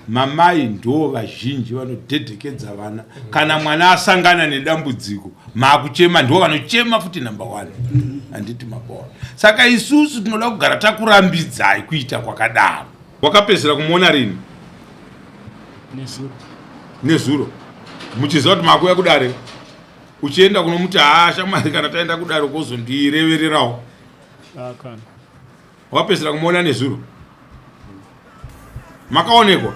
Mamai ndo vazhinji vanodhedhekedza vana. Kana mwana asangana nedambudziko, makuchema ndo vanochema futi number one. Handiti mabona. Saka isusu tinoda kugara takurambidzai kuita kwakadaro. Wakapedzisira kumuona rini? Nezuro. Nezuro. Muchiziva kuti makuuya kudare? Uchienda kunomuti haa shamwari kana taenda kudare kozondirevererawo. Ah, kana. Wapedzisira kumuona nezuro? Makaonekwa?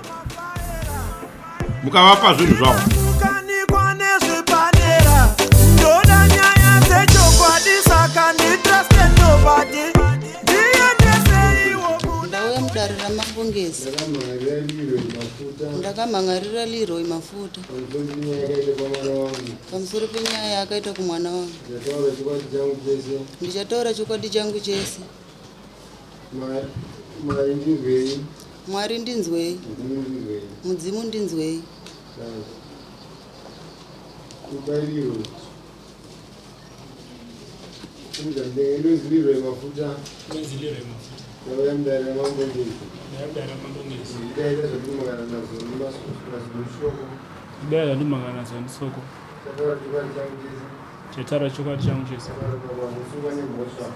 Mukavapa zvinhu zvavo? Kukanikwa nezvepadera ndoda nyaya dzechokwadi saka nditruste nobody ndiendeseiwo kuna Ndauya mudare raMambongezi. Ndakamhan'arira Leroy Mafuta pamusoro penyaya yaakaita kumwana wangu. Ndichataura chokwadi changu chese. Mwari ndinzwei. Mwari ndinzwei. Mudzimu ndinzwei. Mudzimu ndinzwei. Kubairiro. Inonzi Leroy Mafuta. Inonzi Leroy Mafuta. Ndauya mudare raMambo Ngezi. Ndauya mudare raMambo Ngezi. Ndidaita zvandimangana nazvo nemasoko. Ndidaita zvandimangana nazvo nesoko. Chataura chokwadi changu chese. Chataura chokwadi changu chese. Ndosungwa nemhosva.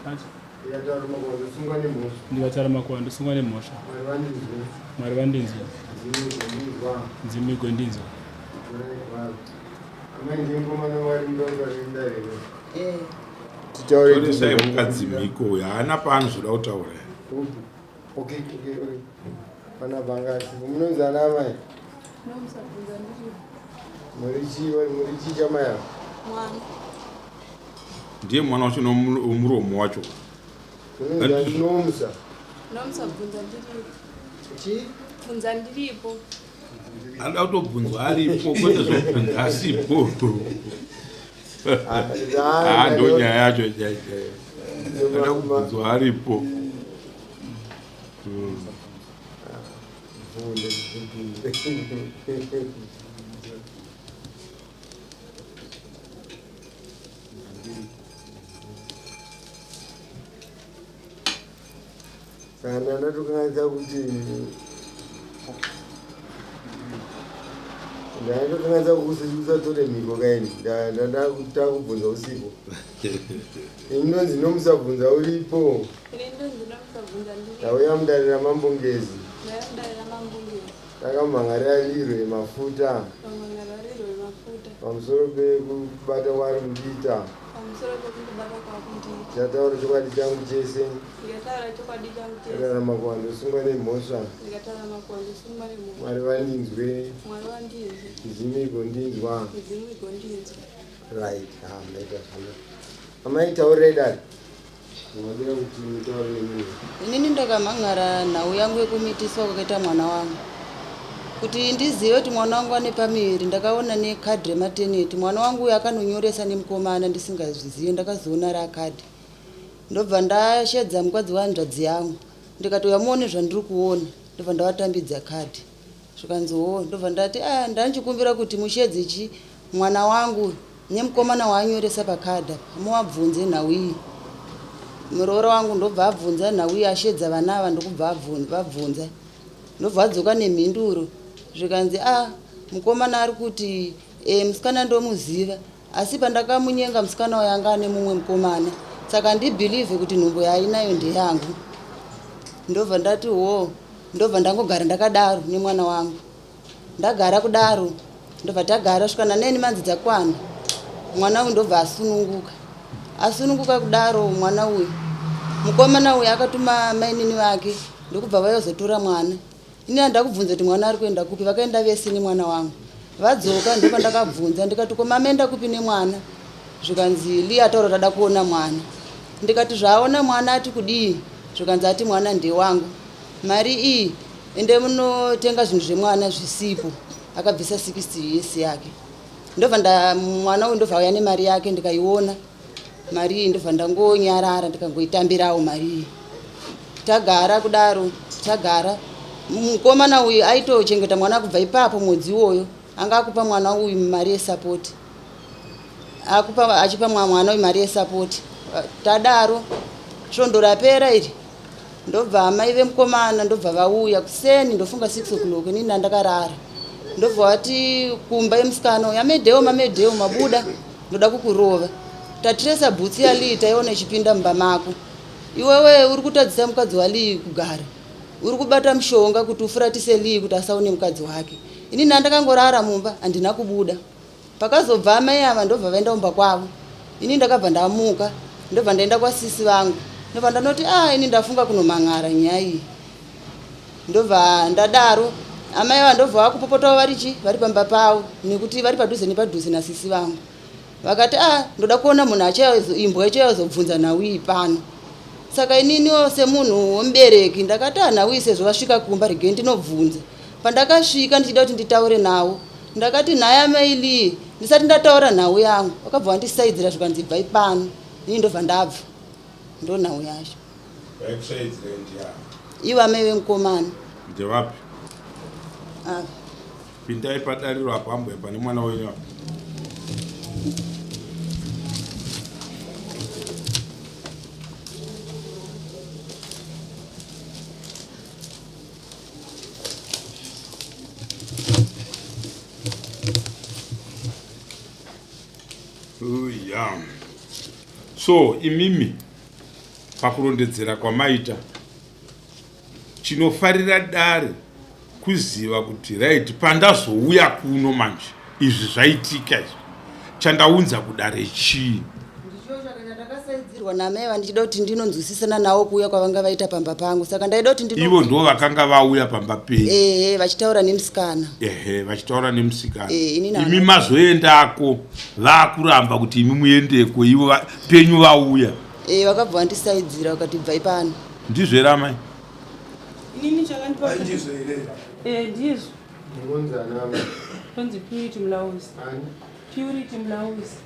Ati? Ndikataura makuhwa ndosungwa nemhosva. Ndikataura makuhwa ndosungwa nemhosva. Mwari vandinzwe. Mwari vandinzwe. Mudzimu igondinzwa. Mudzimu igondinzwa. Amai ndiye mukomana wari mudaura nemudare here? Eh. Titaure Toresai mukadzi mhiko uyu haana paanozoda kutaura. Upi? Okay, okay, okay. Pana banga asipo. Munonzi ana amai? Muri chii muri chii chamai ava? Mwana. Ndiye mwana wacho nomuromo wacho. Munonzi ani? Nomsa. Nomsa bvunza ndiripo. Chii? Bvunza ndiripo. Anoda kutobvunzwa aripo kwete zvokubvunza asipo. Ah, ndo nyaya yacho chaiyo. Anoda kubvunzwa aripo. Kana ndatokanganisa kuti ndatokanganisa kusatore mhiko kaini ndatakubvunza usipo. Ini ndonzi nomusabvunza uripo. Ini ndonzi nomusabvunza ndiripo. Ndauya mudare raMambo Ngezi. Ndauya mudare raMambo Ngezi. Ndakamhan'arira Leroy Mafuta. Kamhan'arira Leroy Mafuta. Pamusoro pekubata kwaari kundiita. Pamusoro pekundibata kwaakundiita. Ndichataura chokwadi changu chese. Ndikataura chokwadi changu chese. Ndikataura makuhwa ndosungwa nemhosva. Ndikataura makuhwa ndosungwa nemhosva. Mwari vandinzwe. Mwari vandinzwe. Midzimu igondinzwa. Midzimu igondinzwa. Right, ah, maita zvakanaka. Amai taurai dare. Ndinodira kuti mutaure nemumwe. Inini ndakamhan'ara nhau yangu yekumitiswa kwakaita mwana wangu. Kuti ndizive kuti mwana wangu ane pamiviri ndakaona nekadhi remateneti. Mwana wangu uyu akanonyoresa nemukomana ndisingazvizive ndakazoona rakadhi. Ndobva ndashedza mukadzi wehanzvadzi yangu ndikati uya muone zvandiri kuona ndobva ndavatambidza kadhi. Zvikanzi hoo ndobva ndati ah ndanchikumbira kuti mushedze chi mwana wangu nemukomana waanyoresa pacard apa muvabvunze nhau iyi. Muroora wangu ndobva abvunza nhau iyi ashedza vana ava ndokubva vabvunza ndobva adzoka nemhinduro zvikanzi ah mukomana ari kuti e, musikana ndomuziva asi pandakamunyenga musikana uyo anga ane mumwe mukomana saka handibhilivhe kuti nhumbu yaainayo ndeyangu. Ndobva ndati hoo Ndobva ndangogara ndakadaro nemwana wangu. Ndagara kudaro ndobva tagara svika naneni manzi dzakwana. Mwana uyu ndobva asununguka. Asununguka kudaro mwana uyu. Mukomana uyu akatuma mainini vake ndokubva vayozotora mwana. Ini handakubvunza kuti mwana ari kuenda kupi vakaenda vese nemwana wangu. Vadzoka ndopandakabvunza ndikati ko mamenda kupi nemwana? Zvikanzi Lee ataura kuti ada kuona mwana. Ndikati zvaaona mwana ati kudii? Zvikanzi ati mwana ndewangu. Mari iyi ende munotenga zvinhu zvemwana zvisipo. Akabvisa 60 us yake. Ndobva nda mwana uyu ndobva auya nemari yake ndikaiona mari iyi ndobva ndangonyarara ndikangoitambirawo mari iyi. Tagara kudaro tagara mukomana uyu aitochengeta mwana kubva ipapo mwedzi iwoyo anga akupa mwana uyu mari yesapoti akupa achipa mwana uyu mari yesapoti tadaro svondo rapera iri. Ndobva amai vemukomana ndobva vauya kuseni ndofunga 6 o'clock inini ndandakarara. Ndobva vati kumba yemusikana uyu amedheo mamedheo mabuda ndoda kukurova. Tatiresa bhutsu yaLee taiona ichipinda mumba mako. Iwewe uri kutadzisa mukadzi waLee kugara. Uri kubata mushonga kuti ufuratise Lee kuti asaone mukadzi wake. Inini ndandakangorara mumba handina kubuda. Pakazobva amai ava ndobva vaenda kumba kwavo. Ini ndakabva ndamuka ndobva ndaenda kwasisi vangu ndobva ndanoti ah ini ndafunga kunomhan'ara nyaya iyi. Ndobva ndadaro amai ava ndobva vakupopotawo vari chi vari pamba pavo nekuti vari padhuze nepadhuze nasisi vangu. Vakati ah ndoda kuona munhu achauya imbwa ichayazobvunza nhau iyi pano. Saka ininiwo semunhu wemubereki ndakati ah nhau iyi sezvo vasvika kumba regai ndinobvunza. Pandakasvika ndichida kuti nditaure navo Ndakati nhai amai Lee ndisati ndataura nhau yangu vakabva vandisaidzira zvikanzi ibvai pano ini ndobva ndabva ndonhau yacho. Vaikusaidzirai ndiani? Ivo amai vemukomana. Ndevapi? Ava. Pindai padariro apo ambuya pane mwana wenyu apo. Yeah. So imimi pakurondedzera kwamaita chinofarira dare kuziva kuti right pandazouya kuno manje izvi zvaitika izvi chandaunza kudare chii ndakasaidzirwa namai vandichida kuti ndinonzwisisana navo kuuya kwavanga vaita pamba pangu saka ndaida kuti ndino ivo ndo vakanga vauya pamba penyu ehe vachitaura nemusikana ehe vachitaura nemusikana Eh, ini imi mazoendako vakuramba kuti imi muendeko ivo penyu vauya e vakabva vandisaidzira vakati bvai pano ndizvo here amai Inini chakandipa Ndizvo here? Eh, ndizvo. Munonzi ana amai. Tonzi Purity Mlauzi. Ani? Purity Mlauzi.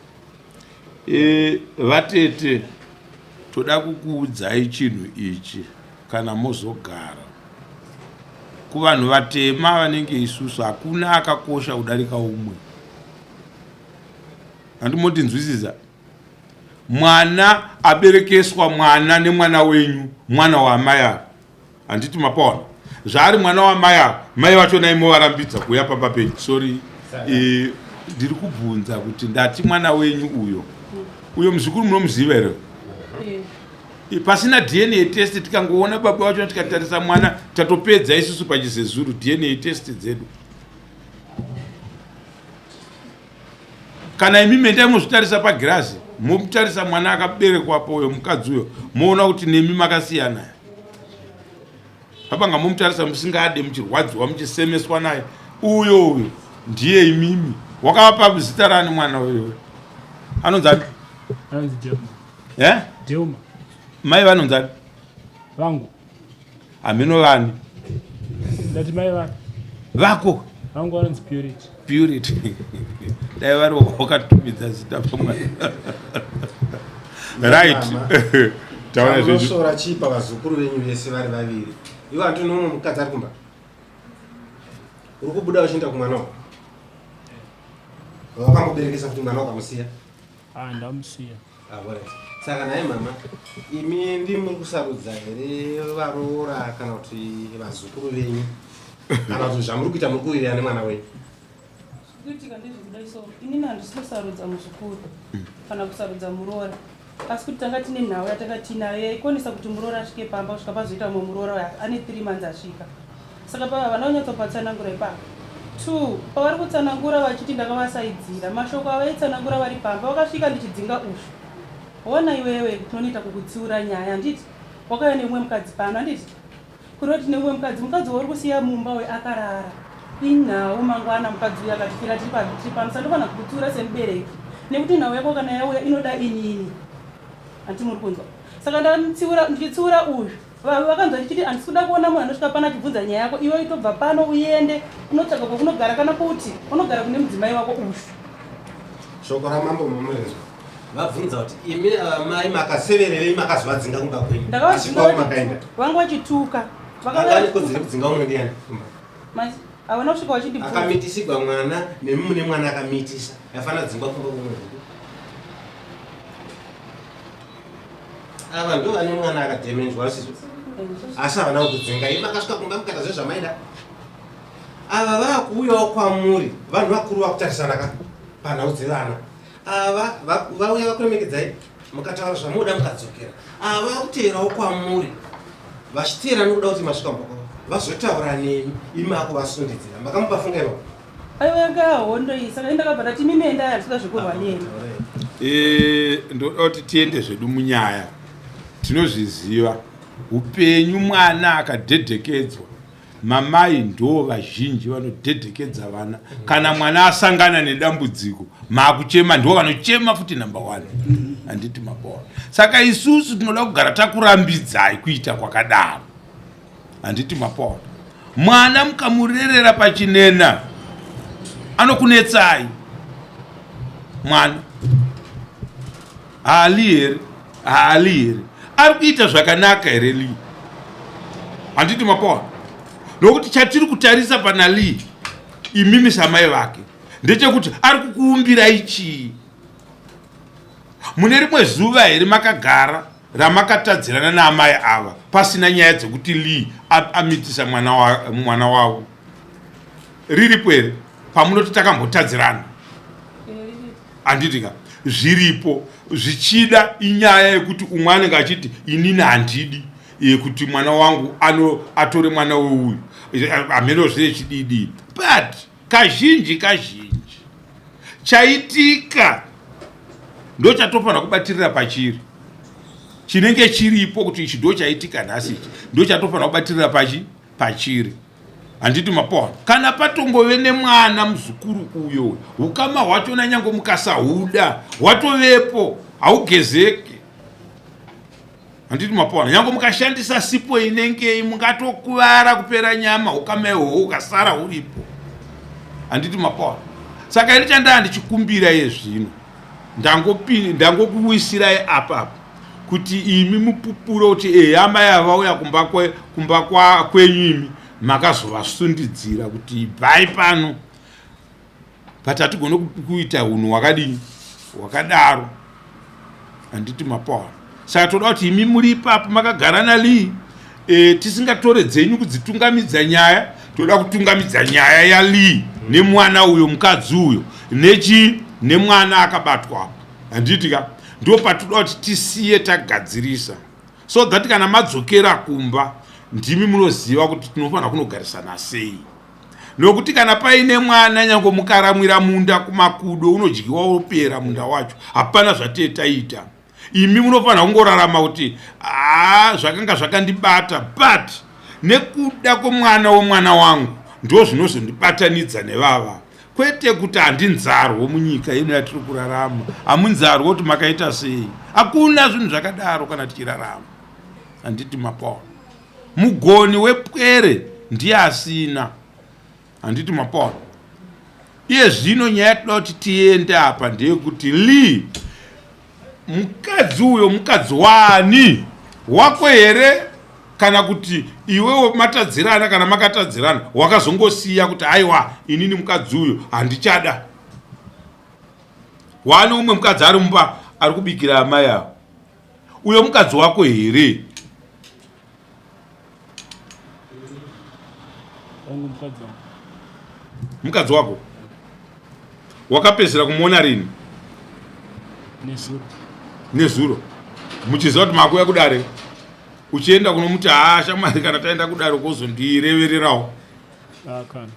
E, vatete toda kukuudzai chinhu ichi kana mozogara kuvanhu vatema vanenge isusu hakuna akakosha kudarika umwe handimotinzwisisa mwana aberekeswa mwana nemwana wenyu mwana waamai ava handiti mapaona zvaari mwana wamai ava mai vacho nai movarambidza kuuya pamba penyu sorry e, ndiri kubvunza kuti ndati mwana wenyu uyo uyo muzukuru munomuziva here e, pasina dna test tikangoona baba vacho tikatarisa mwana tatopedza isusu pachizezuru dna test dzedu kana imi mendai mozvitarisa pagirazi momutarisa mwana akaberekwapo uyo mukadzi uyo moona kuti nemi makasiyana pabanga momutarisa musingade muchirwadziwa muchisemeswa naye uyo uyo ndiye imimi wakavapa zita rani mwana uyo anonzi ani Anonzi Delma. Eh? Delma. Mai vanonzi ani? Vangu. Hameno vani. Ndati mai vako. Vako. Vangu vanonzi Purity. Purity. Dai vari wakatumidza zita pamwana. Right. Taura zvenyu. Unosora chii pavazukuru venyu vese vari vaviri? Iwe hatuna umwe mukadzi ari kumba. Uri kubuda uchienda kumwana wako. Wakamboberekesa kuti mwana wakamusiya. Ah, ndamusiya. Ah, alright. Saka nhai mama, imi ndimi muri kusarudza here varoora kana kuti vazukuru venyu? Kana kuti zvamuri kuita muri kuwirirana nemwana wenyu? Zvikuitika ndezvekudai so, inini handisi kusarudza muzukuru kana kusarudza muroora. Asi kuti tanga tine nhau yatanga tiinayo yaikonesa kuti muroora asvike pamba kusvika pazoita mumwe muroora uya ane 3 months asvika. Saka pava havana kunyatsopatsanangura ipapo. 2 pavari kutsanangura vachiti ndakavasaidzira mashoko avaitsanangura vari pamba vakasvika ndichidzinga ushu. Hona iwewe tinonoita kukutsiura nyaya handiti wakauya neumwe mukadzi pano handiti kureva kuti neumwe mukadzi mukadzi wauri kusiya mumba uyu akarara inhau mangwana mukadzi uyu akatifira tiri pano sandofana kukutsiura semubereki nekuti nhau yako kana yauya inoda inini handiti muri kunzwa saka ndamutsiura ndichitsiura uyu Vakanzwa ndichiti handisi kuda kuona munhu anosvika pano achibvunza nyaya yako iwe itobva pano uende unotsvaga kwakunogara kana kuti unogara kune mudzimai wako uyu. Shoko ramambo mamurinzwa vabvunza kuti imi amai makasevererei makazovadzinga kumba kwenyu asi kwavo makaenda vanga vachituka anga ane kodzero yekudzinga umwe ndiani kumba havana kusvika vachindibvunza akamitisigwa mwana nemi mune mwana akamitisa aifanira kudzingwa kumba kumwe Ava ndo vane mwana akadhemenjwa asizvo. Asi havana kukudzingai, makasvika kumba mukaita zvezvamaida. Ava vakuuyawo kwamuri, vanhu vakuru vakutarisana ka panhau dzevana. Ava vauya vakuremekedzai, mukataura zvamunoda mukadzokera. Ava vakuteerawo kwamuri, vachiteera nokuda kuti masvika mumba kwavo, vazotaura nemi, imi makuvasundidzira. Makamupa funga ipapo? Aiwa yanga hondo iyi, saka ndakabva ndati mimi endai, handisida zvekurwa nemi. Ndoda kuti tiende zvedu munyaya. Tinozviziva upenyu, mwana akadhedhekedzwa, mamai ndo vazhinji vanodhedhekedza vana. Kana mwana asangana nedambudziko makuchema, ndo vanochema futi number one, handiti mabona? Saka isusu tinoda kugara takurambidzai kuita kwakadaro, handiti mapona? Mwana mukamurerera pachinena anokunetsai. Mwana haali here? Haali here? Ari kuita zvakanaka here Lee? Handiti mapona? Nokuti chatiri kutarisa pana Lee, imimi samai vake, ndechekuti ari kukuumbirai chii? Mune rimwe zuva here makagara ramakatadzirana naamai ava pasina nyaya dzekuti Lee amitisa mwana wavo? Riripo here pamunoti takambotadzirana? Handiti ka zviripo? Zvichida inyaya yekuti umwe anenge achiti inini handidi kuti mwana wangu ano atore mwana weuyu, hameno zvee chididi. But kazhinji kazhinji chaitika ndo chatofanira kubatirira pachiri chinenge chiripo, kuti ichi ndo chaitika nhasi, ichi ndo chatofanira kubatirira pachiri, handiti mapona? Kana patongove nemwana muzukuru uyo, ukama hwachona nyange mukasahuda hwatovepo, haugezeke, handiti mapona? Nyange mukashandisa sipo inengei, mungatokuvara kupera nyama, ukama ihwohwo ukasara huripo, handiti mapona? Saka ini chandaa ndichikumbira iye zvino, ndangokuwisirai apa apa kuti imi mupupure kuti eya, mai ava vauya kumba kwenyu, imi makazovasundidzira kuti ibvai pano. But hatigone kuita unhu hwakadini hwakadaro, handiti mapona? Saka toda kuti imi muri ipapo makagara naLee, tisingatore dzenyu kudzitungamidza nyaya. Toda kutungamidza nyaya yaLee nemwana uyo, mukadzi uyo nechi nemwana akabatwa, handiti ka? Ndo patoda kuti tisiye tagadzirisa, so that kana madzokera kumba ndimi munoziva kuti tinofanira kunogarisana sei. Nokuti kana paine mwana, nyange mukaramwira munda kumakudo, unodyiwa wopera munda wacho, hapana zvatee taita. Imi munofanira kungorarama kuti haa, zvakanga zvakandibata, but nekuda kwemwana wemwana wangu ndo zvinozondibatanidza nevava, kwete kuti handinzarwo. Munyika ino yatiri kurarama hamunzarwo kuti makaita sei, hakuna zvinhu zvakadaro kana tichirarama, handiti mapona? Mugoni wepwere ndiye asina, handiti mapona? Iye zvino nyaya yatoda kuti tiende apa ndeyekuti Lee, mukadzi uyo mukadzi waani? Wako here, kana kuti iwewo matadzirana? Kana makatadzirana, wakazongosiya kuti aiwa, inini mukadzi uyo handichada? Waane umwe mukadzi ari mumba ari kubikira amai avo, uyo mukadzi wako here? Wangu, mukadzi wangu. Mukadzi wako wakapedzisira kumuona rini? Nezuro. Nezuro, muchiziva kuti makuya kudare, uchienda kunomuti haa shamwari, kana taenda kudare kozondirevererawo? Ah, kana.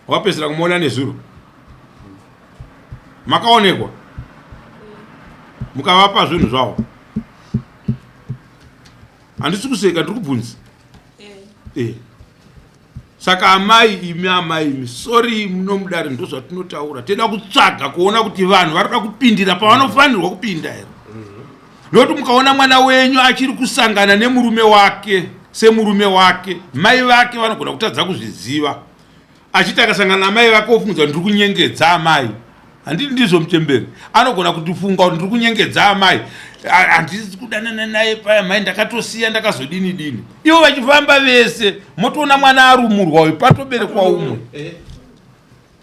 Wakapedzisira kumuona nezuro, makaonekwa mukavapa zvinhu zvavo? Handisi kuseka, ndiri kubvunza. Saka amai imi, amai imi, sorry, munomudare ndo zvatinotaura. Toda kutsvaga kuona kuti vanhu vari kuda kupindira pavanofanirwa kupinda here, nokuti mukaona mwana wenyu achiri kusangana nemurume wake semurume wake, mai vake vanogona kutadza kuzviziva, achiti akasangana namai vake ofunga kuti ndiri kunyengedza amai, handiti ndizvo muchemberi? Anogona kutifunga kuti ndiri kunyengedza amai, handisi kudanana naye paya mai, ndakatosiya, ndakazodini dini, ivo vachifamba vese. Motoona mwana arumurwa uyu, patoberekwa umwe,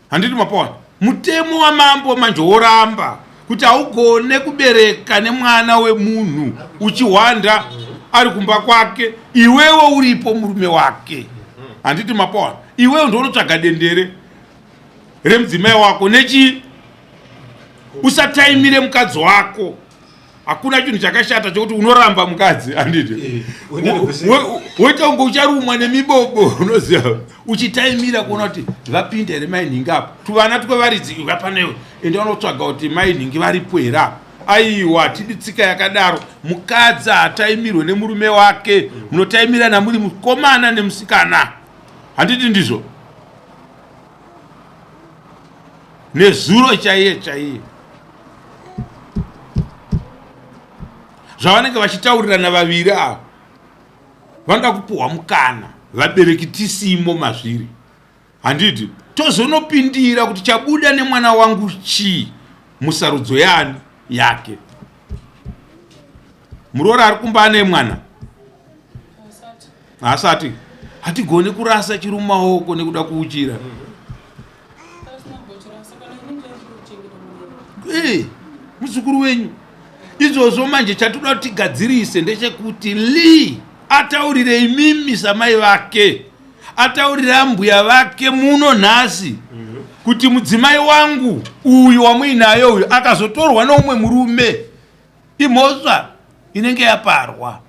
handiti mapona? Mutemo wamambo manje woramba kuti haugone kubereka nemwana wemunhu uchihwanda. Ari kumba kwake, iwewe uripo murume wake. Handiti mapaona? Iwewe ndounotsvaga dendere remudzimai wako nechii? Usataimire mukadzi wako. Hakuna chinhu chakashata chekuti unoramba mukadzi, handiti? Woita kunge ucharumwa nemibobo, unoziva, uchitaimira kuona kuti vapinda here mai nhingi apo. Tuvana twevaridzi vapanewe, ende vanotsvaga kuti mai nhingi varipo here apo. Aiwa, hatidi tsika yakadaro. Mukadzi haataimirwe nemurume wake, munotaimirana muri mukomana nemusikana, handiti ndizvo? Nezuro chaiye chaiye zvavanenge vachitaurirana vaviri ava, vanoda kupuhwa mukana, vabereki tisimo mazviri, handiti? Tozonopindira kuti chabuda nemwana wangu chii musarudzo yani yake. Muroora ari kumba ane mwana haasati. Hatigoni kurasa chiri mumaoko nekuda kuuchira. Muzukuru wenyu izvozvo. Manje chatoda kuti tigadzirise ndechekuti Lee ataurire imimi samai vake, ataurire ambuya vake muno nhasi kuti mudzimai wangu uyu wamuinayo uyu akazotorwa neumwe murume, imhosva inenge yaparwa,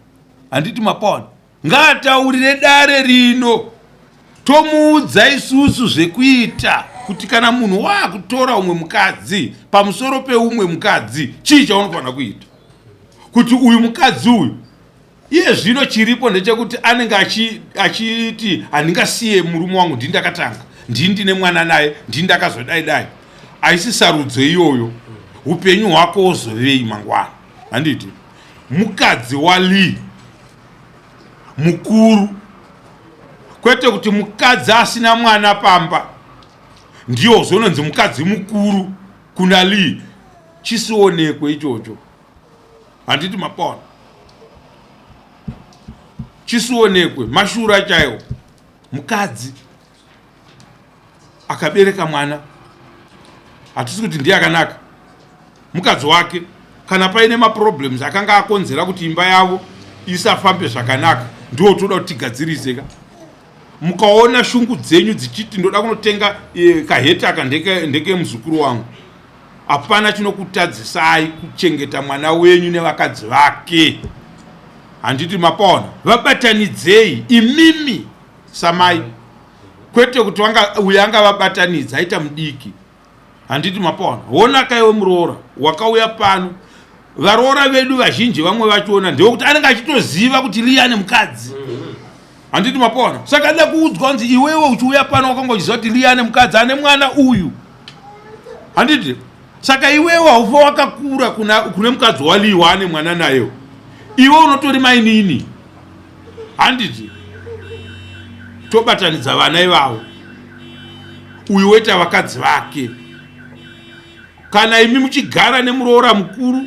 handiti mapona? Ngaataurire dare rino, tomuudza isusu zvekuita kuti kana munhu waakutora umwe mukadzi pamusoro peumwe mukadzi, chii chaunofanira kuita kuti uyu mukadzi uyu. Iye zvino chiripo ndechekuti anenge achiti handingasiye murume wangu, ndini ndakatanga, ndini ndine mwana naye, ndini ndakazodai dai. Haisi sarudzo iyoyo. Upenyu hwako wozovei mangwana, handiti? Mukadzi waLee mukuru, kwete kuti mukadzi asina mwana pamba ndiyo uzononzi mukadzi mukuru kuna Lee. Chisionekwe ichocho, handiti mapona? Chisionekwe mashura chaiwo. Mukadzi akabereka mwana, hatisi kuti ndiye akanaka mukadzi wake. Kana paine maproblems akanga akonzera kuti imba yavo isafambe zvakanaka, ndiwo toda kuti tigadzirise ka. Mukaona shungu dzenyu dzichiti ndoda kunotenga kaheti aka ndeke muzukuru wangu, hapana chinokutadzisai kuchengeta mwana wenyu nevakadzi vake, handiti mapaona? Vabatanidzei imimi samai, kwete kuti uyo angavabatanidza aita mudiki, handiti mapaona? Honaka iwe muroora wakauya pano, varoora vedu vazhinji vamwe vachiona ndewekuti anenge achitoziva kuti Lee ane mukadzi, handiti mapaona? Saka ada kuudzwa kunzi iwewe uchiuya pano wakanga uchiziva kuti Lee ane mukadzi ane mwana uyu, handiti? Saka iwewe haufa wakakura kune mukadzi waLee waane mwana nayo. Iwe unotori mainini, handiti? Tobatanidza vana ivavo, uyu woita vakadzi vake. Kana imi muchigara nemuroora mukuru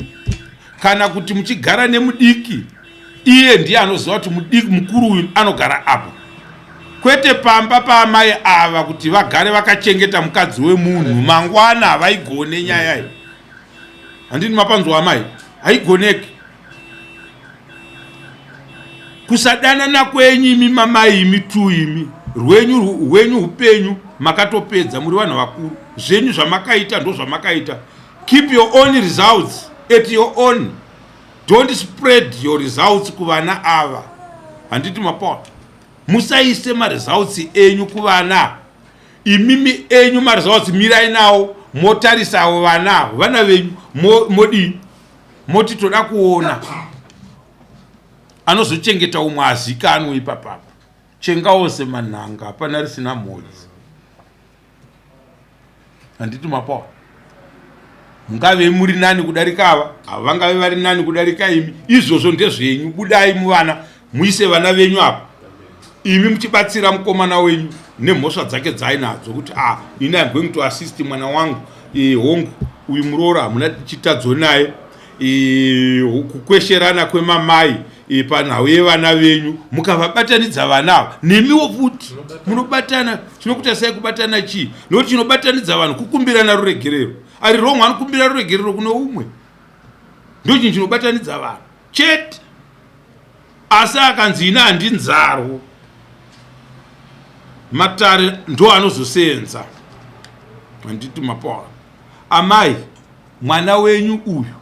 kana kuti muchigara nemudiki, iye ndiye anoziva kuti mudiki mukuru uyu anogara apo, kwete pamba paamai ava kuti vagare vakachengeta mukadzi wemunhu. Mangwana havaigone nyaya iyi, handini mapanzwa amai? Haigoneki. Kusadanana kwenyu imi mamai, imi tu imi rwenyu rwenyu upenyu makatopedza muri vanhu vakuru. Zvenyu zvamakaita ndo zvamakaita. Keep your own results at your own, don't spread your results kuvana ava, handiti mapaona? Musaise maresults enyu kuvana. Imimi enyu maresults mirai nawo, motarisawo vana avo, vana venyu modii? Moti toda kuona anozochengeta umwe azikanwe ipapapa. Chengawo semanhanga, hapana risina mhodzi, handiti mapawa? Mungave muri nani kudarika ava, ava vangave vari nani kudarika imi, izvozvo ndezvenyu. Budai muvana, muise vana venyu apa, imi muchibatsira mukomana wenyu nemhosva dzake dzaainadzo kuti a ah, ini am going to assist mwana wangu. Hongu, uyu muroora hamuna chitadzo naye. Kukwesherana kwemamai panhau yevana venyu, mukavabatanidza vana ava, nemiwo futi munobatana. Chinokutasai kubatana chii? Nokuti chinobatanidza vanhu kukumbirana ruregerero. Ari wrong anokumbira ruregerero kune umwe, ndo chinhu chinobatanidza vanhu chete. Asi akanzi ini handinzarwo, matare ndo anozosenza. Handiti mapawa? Amai, mwana wenyu uyu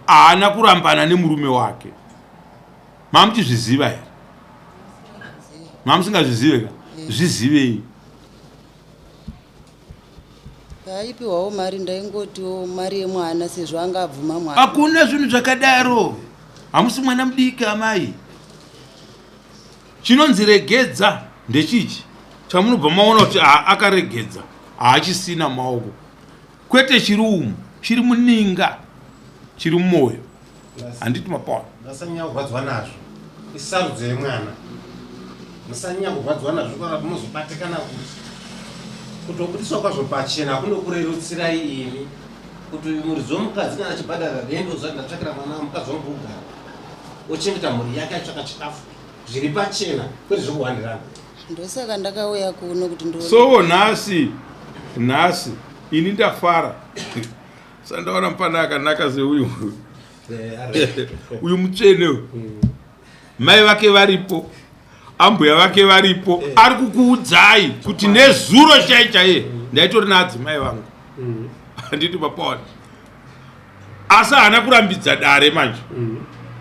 haana kurambana nemurume wake. Mamuchizviziva here? Mamusingazvizive ka? Zvizivei. Paaipiwawo mari ndaingotiwo mari yemwana sezvo anga abvuma mwana. Hakuna zvinhu zvakadaro. Hamusi mwana mudiki amai. Chinonzi regedza ndechichi chamunobva maona kuti akaregedza haachisina maoko. Kwete chiri umu, chiri muninga, chiri mumoyo. Handiti mapaona? Musanyanya kurwadziwa nazvo, isarudzo yemwana. Musanyanya kurwadziwa nazvo kana munozobatikana kuti kutobudiswa kwazvo pachena kunokurerutsirai imi kuti muridzi wemukadzi kana achibhadhara rent ozati ndatsvakira mwana mukadzi wangu kugara ochengeta mhuri yake atsvaka chikafu zviri pachena kwete zvekuhwandirana. Ndosaka ndakauya kuno kuti ndo So nhasi nhasi ini ndafara sandaona mupana akanaka seuyu uyu mutsvene uyu mai vake varipo, ambuya vake varipo, ari kukuudzai kuti nezuro chai chaiye ndaitori naadzimai vangu. Handiti mapaona? Asi haana kurambidza dare manje.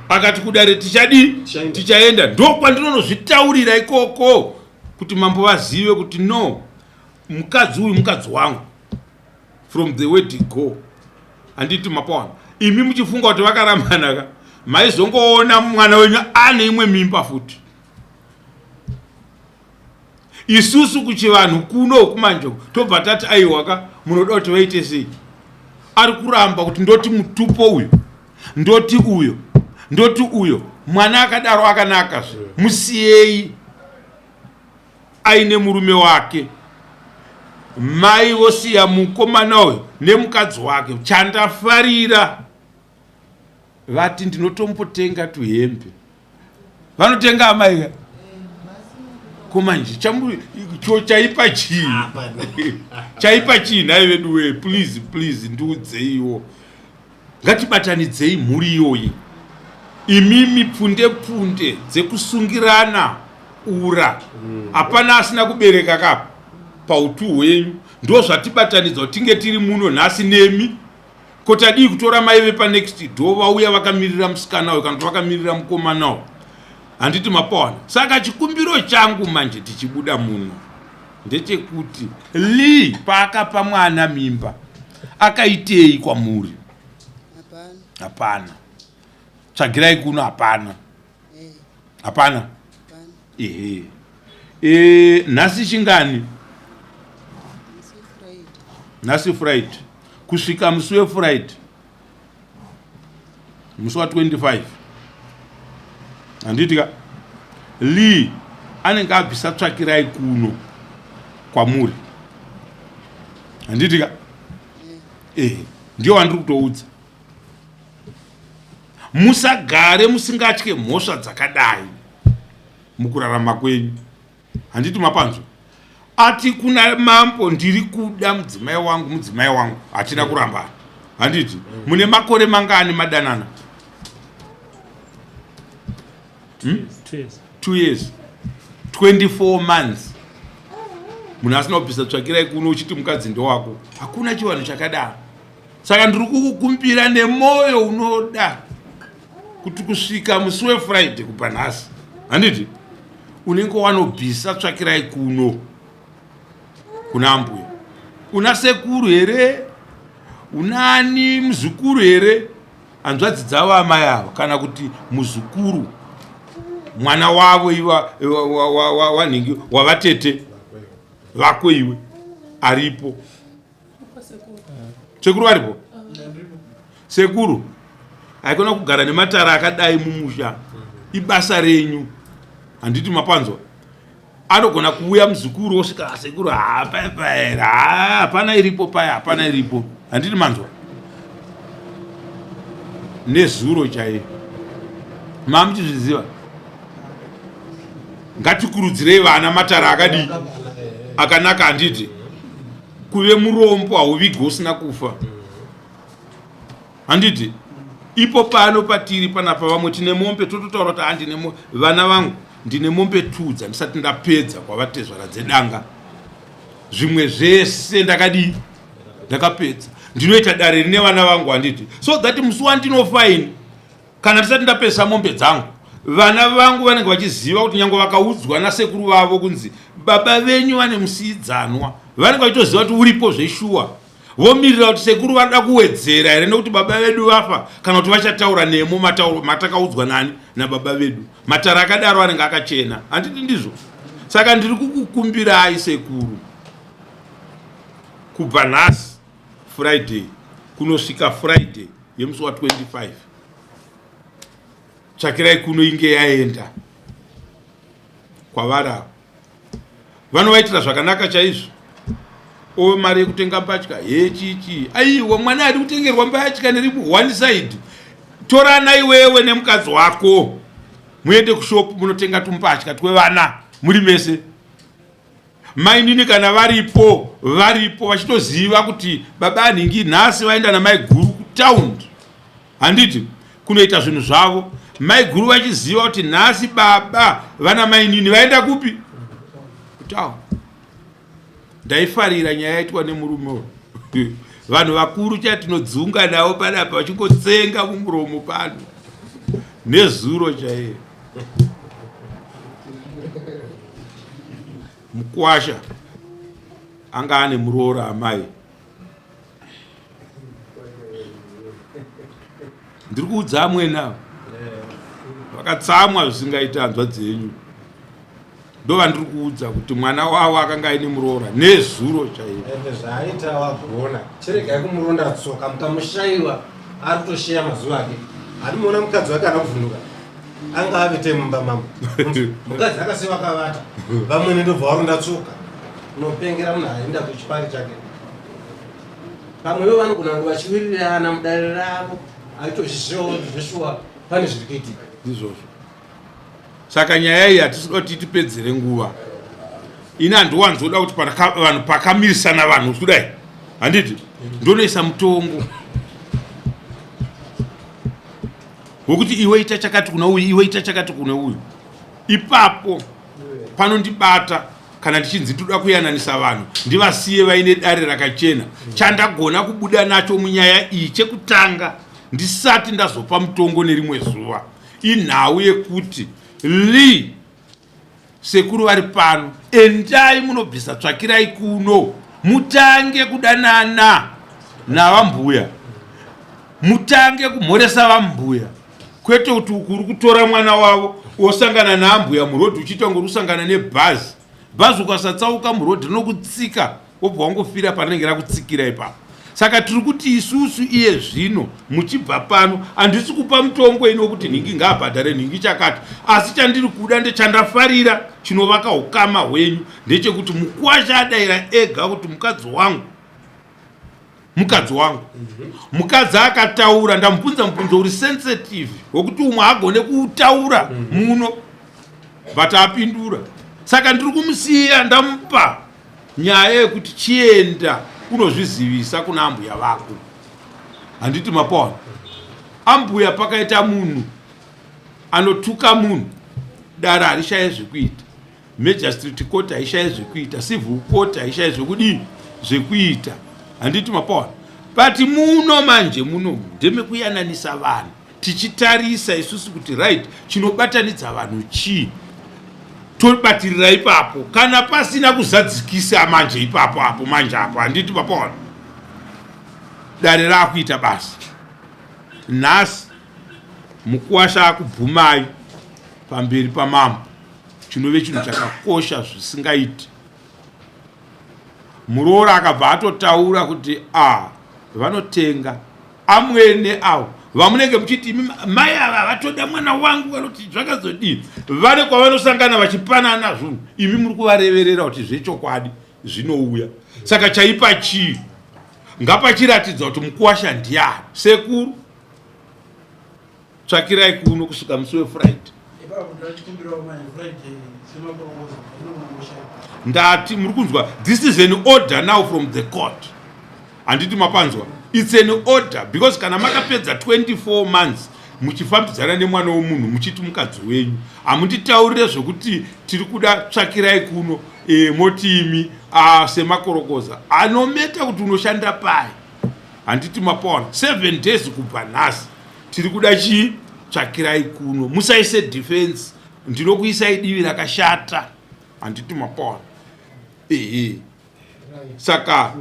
Akati kudare tichadii? Tichaenda. Ndokwandinonozvitaurira ikoko kuti mambo vazive kuti no, mukadzi uyu mukadzi wangu from the word go. Handiti mapaona? Imi muchifunga kuti vakarambana ka, maizongoona mwana wenyu ane imwe mimba futi. Isusu kuchivanhu kuno kumanje tobva tati aiwaka, munoda kuti vaite sei? Ari kuramba kuti ndoti mutupo uyu, ndoti uyo, ndoti uyo. Mwana akadaro akanaka zve, musiyei aine murume wake. Mai vosiya mukomana uyu nemukadzi wake. Chandafarira, vati ndinotombotenga tuhembe. Vanotenga amai ka? Ko manje cho chaipa chii? Chaipa chii nhai vedu wee? Please, please, ndiudzeiwo. Ngatibatanidzei mhuri iyoyi. Imimi pfunde pfunde dzekusungirana ura. Hapana asina kubereka kapa pautu hwenyu. Ndo zvatibatanidza kuti tinge tiri muno nhasi nemi. Ko tadii kutora mai vepa next door vauya vakamirira musikana uyu kana kuti vakamirira mukomana uyu? Handiti mapawana? Saka chikumbiro changu manje tichibuda muno ndechekuti Lee paakapa mwana mimba akaitei kwamuri? Hapana. Hapana. Tsvagirai kuno hapana. Hapana. Ehe. Nhasi chingani? Nhasi Friday. Kusvika musi weFriday, musi wa 25, handiti ka? Lee anenge abvisa tsvakirai kuno kwamuri, handiti ka? Ehe, ndiyo wandiri kutoudza. Musagare musingatye mhosva dzakadai mukurarama kwenyu, handiti mapanzwa? Ati kuna mambo, ndiri kuda mudzimai wangu, mudzimai wangu, hatina kurambana, handiti? Mune makore mangani madanana? 2 years. 2 years, 24 months. Munhu asina kubvisa tsvakirai kuno uchiti mukadzi ndowako, hakuna chivanhu chakadaro. Saka ndiri kukukumbira nemwoyo unoda kuti kusvika musi weFriday kubva nhasi, handiti unenge wanobvisa tsvakirai kuno kuna ambuya? Una sekuru here? Unani muzukuru here? Hanzvadzi dzavo amai ava, kana kuti muzukuru mwana wavo iwa wanhingi wavatete vako iwe aripo? Sekuru varipo? Sekuru, haikona kugara nematara akadai mumusha, ibasa renyu, handiti mapanzwa? Anogona kuuya muzukuru osvika, sekuru, hapana, hapana iripo paya, hapana iripo, handiti manzwa? Nezuro chaiyo mamuchizviziva. Ngatikurudzirei vana matara akadii akanaka, handiti? Kuve murombo hauvigwi usina kufa, handiti? Ipo pano patiri panapa vamwe tine mombe tototaura kuti handine ah, vana vangu ndine mombe tudza ndisati ndapedza kwavatezvara dzedanga. Zvimwe zvese ndakadii? Ndakapedza. Ndinoita dare rine vana vangu handiti. So that musi wandinofa ini kana ndisati ndapesa mombe dzangu vana vangu vanenge vachiziva kuti nyange vakaudzwa nasekuru vavo kunzi baba venyu vane musiidzanwa vanenge vachitoziva kuti uripo zveshuwa vomirira kuti sekuru vanoda kuwedzera here nekuti baba vedu vafa kana kuti vachataura nemo matakaudzwa nani nababa vedu matara akadaro anenge akachena handiti ndizvo saka ndiri kukukumbirai sekuru kubva nhasi friday kunosvika friday yemusi wa 25 tsvakirai kuno inge yaenda kwavari avo vanovaitira zvakanaka chaizvo o mari yekutenga mbatya hechichi aiwa mwana adi kutengerwa mbatya neri one side torana iwewe nemukadzi wako muende kushopu munotenga tumbatya twevana muri mese Mainini kana varipo varipo vachitoziva kuti baba anhingi nhasi vaenda namaiguru kutaundi handiti kunoita zvinhu zvavo maiguru vachiziva kuti nhasi baba vana mainini vaenda kupi kutaundi ndaifarira nyaya yaitwa nemurume uyu vanhu vakuru chai tinodzunga navo panapa vachingotsenga mumuromo pano nezuro chaiye Mukwasha anga ane muroora amai. Ndiri kuudza amwene ava vakatsamwa zvisingaita hanzvadzi yenyu ndovandiri kuudza kuti mwana wavo akanga aine muroora nezuro chaivo. Ende zvaaita wagona chiregai kumuronda tsoka mukamushaiwa ari kutosheya mazuva ake hatimuona mukadzi wake ana kuvhunduka anga avete mumba mambo mukadzi akasiwa akavata vamwene ndobva waronda tsoka unopengera munhu aenda kuchipari chake pamwe ivo vanogona kunge vachiwirirana mudare ravo aitozvizivawo kuti zveshuwa pane zviri kuitika ndizvozvo saka nyaya iyi hatisi kuti tipedzere nguva ini handiwanzoda kuti vanhu pakamirisana vanhu kudai handiti ndonoisa mutongo wekuti iwe ita chakati kuna uyu iwe ita chakati kune uyu ipapo panondibata kana ndichinzi ndoda kuyananisa vanhu ndivasiye vaine dare rakachena chandagona kubuda nacho munyaya iyi chekutanga ndisati ndazopa mutongo nerimwe zuva inhau yekuti lee Sekuru vari pano, endai munobvisa tsvakirai kuno mutange kudanana navambuya, mutange kumhoresa vambuya, kwete kuti uku uri kutora mwana wavo wosangana naambuya murodhi uchiita kunge uri kusangana nebhazi. Bhazi ukasatsauka murodhi rinokutsika wobva wangofira parinenge rakutsikira ipapo saka tiri kuti isusu iye zvino muchibva pano handisi kupa mutongo ini wekuti nhingi ngaabhadhare nhingi chakati asi chandiri kuda ndechandafarira chinovaka ukama hwenyu ndechekuti mukwasha adaira ega kuti mukadzi wangu mukadzi wangu mukadzi akataura ndamubvunza mubvunzo uri sensitive wekuti umwe agone kuutaura muno but apindura saka ndiri kumusiya ndamupa nyaya yekuti chienda unozvizivisa kuna ambuya vako handiti mapaona ambuya pakaita munhu anotuka munhu dare harishaye zvekuita magistrate court haishaye zvekuita civil court haishaye zvekudii zvekuita handiti mapaona but muno manje muno ndemekuyananisa vanhu tichitarisa isusu kuti right chinobatanidza vanhu chii tobatirira ipapo kana pasina kuzadzikisa manje ipapo apo manje apo handiti papaona dare raakuita basa nhasi mukuwasha akubvumai pamberi pamambo chinove chinhu chakakosha zvisingaiti muroora akabva atotaura kuti a ah, vanotenga amwene avo vamunenge muchiti imi mai ava vatoda mwana wangu vanoti zvakazodii vane kwavanosangana vachipanana zvinhu imi muri kuvareverera kuti zvechokwadi zvinouya saka chaipa chii ngapachiratidza kuti mukuwasha ndiani sekuru tsvakirai kuno kusvika musi wefriday ndati muri kunzwa this is an order now from the court handiti mapanzwa It's an order because kana makapedza 24 months muchifambidzana nemwana womunhu muchiti mukadzi wenyu, hamunditaurire zvekuti tiri kuda tsvakirai kuno e, moti imi semakorokoza anometa kuti unoshanda pai. Handiti mapaona? 7 days kubva nhasi tiri kuda chii? Tsvakirai kuno. Musaise defense, ndinokuisai divi rakashata. Handiti mapaona? Ehe, saka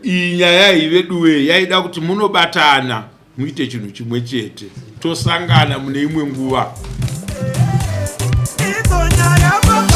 iyi nyaya iyi veduwe yaida kuti munobatana muite chinhu chimwe chete. Tosangana mune imwe nguva. Idzo nyaya.